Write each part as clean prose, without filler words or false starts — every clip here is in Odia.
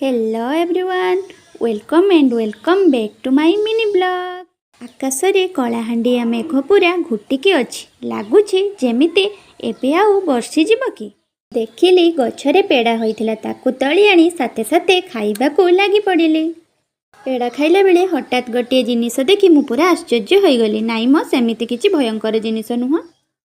Hello everyone, welcome and welcome back to my mini vlog. ଆକାଶରେ କଳାହାଣ୍ଡିଆ ମେଘ ପୁରା ଘୋଟିକି ଅଛି। ଲାଗୁଛି ଯେମିତି ଏବେ ଆଉ ବର୍ଷିଯିବ କି। ଦେଖିଲି ଗଛରେ ପେଡ଼ା ହୋଇଥିଲା। ତାକୁ ତୋଳି ଆଣି ସାଥେ ସାଥେ ଖାଇବାକୁ ଲାଗି ପଡ଼ିଲି। ପେଡ଼ା ଖାଇଲା ବେଳେ ହଠାତ୍ ଗୋଟିଏ ଜିନିଷ ଦେଖି ମୁଁ ପୁରା ଆଶ୍ଚର୍ଯ୍ୟ ହୋଇଗଲି। ନାଇଁ ମ, ସେମିତି କିଛି ଭୟଙ୍କର ଜିନିଷ ନୁହଁ।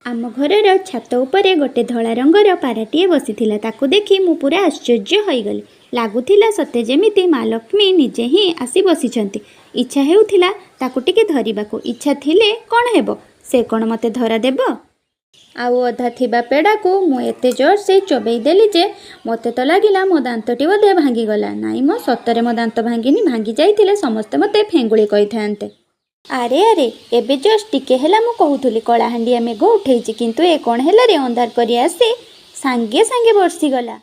ଆମ ଘରର ଛାତ ଉପରେ ଗୋଟେ ଧଳା ରଙ୍ଗର ପାରାଟିଏ ବସିଥିଲା। ତାକୁ ଦେଖି ମୁଁ ପୁରା ଆଶ୍ଚର୍ଯ୍ୟ ହୋଇଗଲି। ଲାଗୁଥିଲା ସତେ ଯେମିତି ମା ଲକ୍ଷ୍ମୀ ନିଜେ ହିଁ ଆସି ବସିଛନ୍ତି। ଇଚ୍ଛା ହେଉଥିଲା ତାକୁ ଟିକେ ଧରିବାକୁ। ଇଚ୍ଛା ଥିଲେ କ'ଣ ହେବ, ସେ କ'ଣ ମୋତେ ଧରା ଦେବ? ଆଉ ଅଧା ଥିବା ପେଡ଼ାକୁ ମୁଁ ଏତେ ଜୋରସେ ଚୋବେଇ ଦେଲି ଯେ ମୋତେ ତ ଲାଗିଲା ମୋ ଦାନ୍ତଟି ବୋଧେ ଭାଙ୍ଗିଗଲା। ନାଇଁ ମ, ସତରେ ମୋ ଦାନ୍ତ ଭାଙ୍ଗିନି। ଭାଙ୍ଗି ଯାଇଥିଲେ ସମସ୍ତେ ମୋତେ ଫେଙ୍ଗୁଳି କହିଥାନ୍ତେ। ଆରେ ଆରେ, ଏବେ ଜଷ୍ଟ ଟିକେ ହେଲା ମୁଁ କହୁଥିଲି କଳାହାଣ୍ଡିଆ ମେଘ ଉଠେଇଛି, କିନ୍ତୁ ଏ କ'ଣ ହେଲା ରେ? ଅନ୍ଧାର କରି ଆସି ସାଙ୍ଗେ ସାଙ୍ଗେ ବର୍ଷିଗଲା।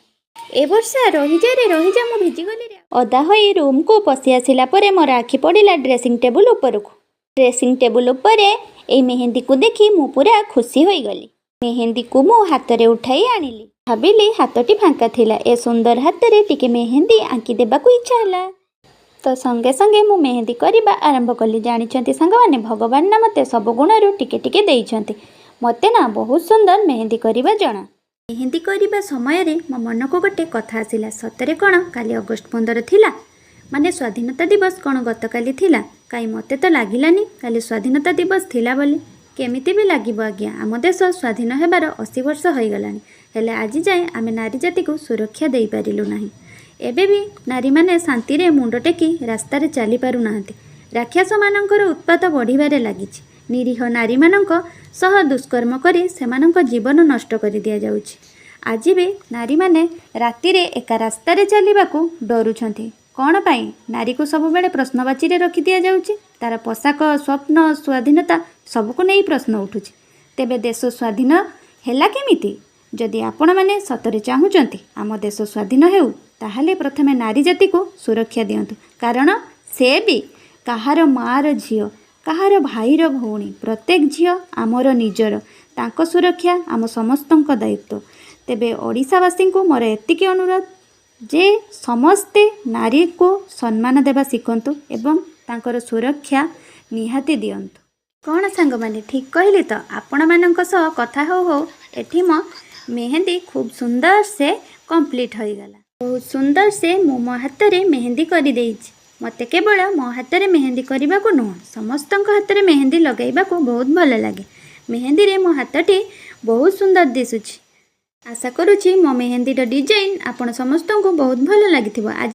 ଏ ବର୍ଷା, ରହିଯା ରେ, ରହିଯା, ମୁଁ ଭିଜିଗଲି ରେ। ଓଦା ହୋଇ ରୁମ୍କୁ ପଶି ଆସିଲା ପରେ ମୋର ଆଖି ପଡ଼ିଲା ଡ୍ରେସିଂ ଟେବୁଲ୍ ଉପରକୁ। ଡ୍ରେସିଂ ଟେବୁଲ୍ ଉପରେ ଏଇ ମେହେନ୍ଦୀକୁ ଦେଖି ମୁଁ ପୁରା ଖୁସି ହୋଇଗଲି। ମେହେନ୍ଦୀକୁ ମୁଁ ହାତରେ ଉଠାଇ ଆଣିଲି। ଭାବିଲି ହାତଟି ଫାଙ୍କା ଥିଲା, ଏ ସୁନ୍ଦର ହାତରେ ଟିକେ ମେହେନ୍ଦୀ ଆଙ୍କି ଦେବାକୁ ଇଚ୍ଛା ହେଲା। ତ ସଙ୍ଗେ ସଙ୍ଗେ ମୁଁ ମେହେନ୍ଦୀ କରିବା ଆରମ୍ଭ କଲି। ଜାଣିଛନ୍ତି ସାଙ୍ଗମାନେ, ଭଗବାନ ନା ମୋତେ ସବୁ ଗୁଣରୁ ଟିକେ ଟିକେ ଦେଇଛନ୍ତି। ମୋତେ ନା ବହୁତ ସୁନ୍ଦର ମେହେନ୍ଦୀ କରିବା ଜଣା। ମେହେନ୍ଦୀ କରିବା ସମୟରେ ମୋ ମନକୁ ଗୋଟେ କଥା ଆସିଲା। ସତରେ କ'ଣ କାଲି ଅଗଷ୍ଟ 15 ଥିଲା? ମାନେ ସ୍ୱାଧୀନତା ଦିବସ କ'ଣ ଗତକାଲି ଥିଲା? କାଇଁ, ମୋତେ ତ ଲାଗିଲାନି କାଲି ସ୍ୱାଧୀନତା ଦିବସ ଥିଲା ବୋଲି। କେମିତି ବି ଲାଗିବ ଆଜ୍ଞା? ଆମ ଦେଶ ସ୍ୱାଧୀନ ହେବାର 80 ବର୍ଷ ହୋଇଗଲାଣି, ହେଲେ ଆଜି ଯାଏଁ ଆମେ ନାରୀ ଜାତିକୁ ସୁରକ୍ଷା ଦେଇପାରିଲୁ ନାହିଁ। ଏବେ ବି ନାରୀମାନେ ଶାନ୍ତିରେ ମୁଣ୍ଡ ଟେକି ରାସ୍ତାରେ ଚାଲିପାରୁନାହାନ୍ତି। ରାକ୍ଷସମାନଙ୍କର ଉତ୍ପାତ ବଢ଼ିବାରେ ଲାଗିଛି। ନିରୀହ ନାରୀମାନଙ୍କ ସହ ଦୁଷ୍କର୍ମ କରି ସେମାନଙ୍କ ଜୀବନ ନଷ୍ଟ କରି ଦିଆଯାଉଛି। ଆଜି ବି ନାରୀମାନେ ରାତିରେ ଏକା ରାସ୍ତାରେ ଚାଲିବାକୁ ଡରୁଛନ୍ତି। କ'ଣ ପାଇଁ ନାରୀକୁ ସବୁବେଳେ ପ୍ରଶ୍ନବାଚୀରେ ରଖି ଦିଆଯାଉଛି? ତାର ପୋଷାକ, ସ୍ୱପ୍ନ, ସ୍ୱାଧୀନତା ସବୁକୁ ନେଇ ପ୍ରଶ୍ନ ଉଠୁଛି। ତେବେ ଦେଶ ସ୍ୱାଧୀନ ହେଲା କେମିତି? ଯଦି ଆପଣମାନେ ସତରେ ଚାହୁଁଛନ୍ତି ଆମ ଦେଶ ସ୍ୱାଧୀନ ହେଉ, ତାହେଲେ ପ୍ରଥମେ ନାରୀ ଜାତିକୁ ସୁରକ୍ଷା ଦିଅନ୍ତୁ। କାରଣ ସେ ବି କାହାର ମାଆର ଝିଅ, କାହାର ଭାଇର ଭଉଣୀ। ପ୍ରତ୍ୟେକ ଝିଅ ଆମର ନିଜର। ତାଙ୍କ ସୁରକ୍ଷା ଆମ ସମସ୍ତଙ୍କ ଦାୟିତ୍ୱ। ତେବେ ଓଡ଼ିଶାବାସୀଙ୍କୁ ମୋର ଏତିକି ଅନୁରୋଧ ଯେ ସମସ୍ତେ ନାରୀକୁ ସମ୍ମାନ ଦେବା ଶିଖନ୍ତୁ ଏବଂ ତାଙ୍କର ସୁରକ୍ଷା ନିହାତି ଦିଅନ୍ତୁ। କ'ଣ ସାଙ୍ଗମାନେ, ଠିକ୍ କହିଲି ତ? ଆପଣମାନଙ୍କ ସହ କଥା ହଉ ହଉ ଏଠି ମୋ ମେହେନ୍ଦୀ ଖୁବ୍ ସୁନ୍ଦର ସେ କମ୍ପ୍ଲିଟ୍ ହୋଇଗଲା। ବହୁତ ସୁନ୍ଦର ସେ ମୁଁ ମୋ ହାତରେ ମେହେନ୍ଦୀ କରିଦେଇଛି। ମୋତେ କେବଳ ମୋ ହାତରେ ମେହେନ୍ଦୀ କରିବାକୁ ନୁହଁ, ସମସ୍ତଙ୍କ ହାତରେ ମେହେନ୍ଦୀ ଲଗାଇବାକୁ ବହୁତ ଭଲ ଲାଗେ। ମେହେନ୍ଦୀରେ ମୋ ହାତଟି ବହୁତ ସୁନ୍ଦର ଦିଶୁଛି। ଆଶା କରୁଛି ମୋ ମେହେନ୍ଦୀର ଡିଜାଇନ୍ ଆପଣ ସମସ୍ତଙ୍କୁ ବହୁତ ଭଲ ଲାଗିଥିବ। ଆଜି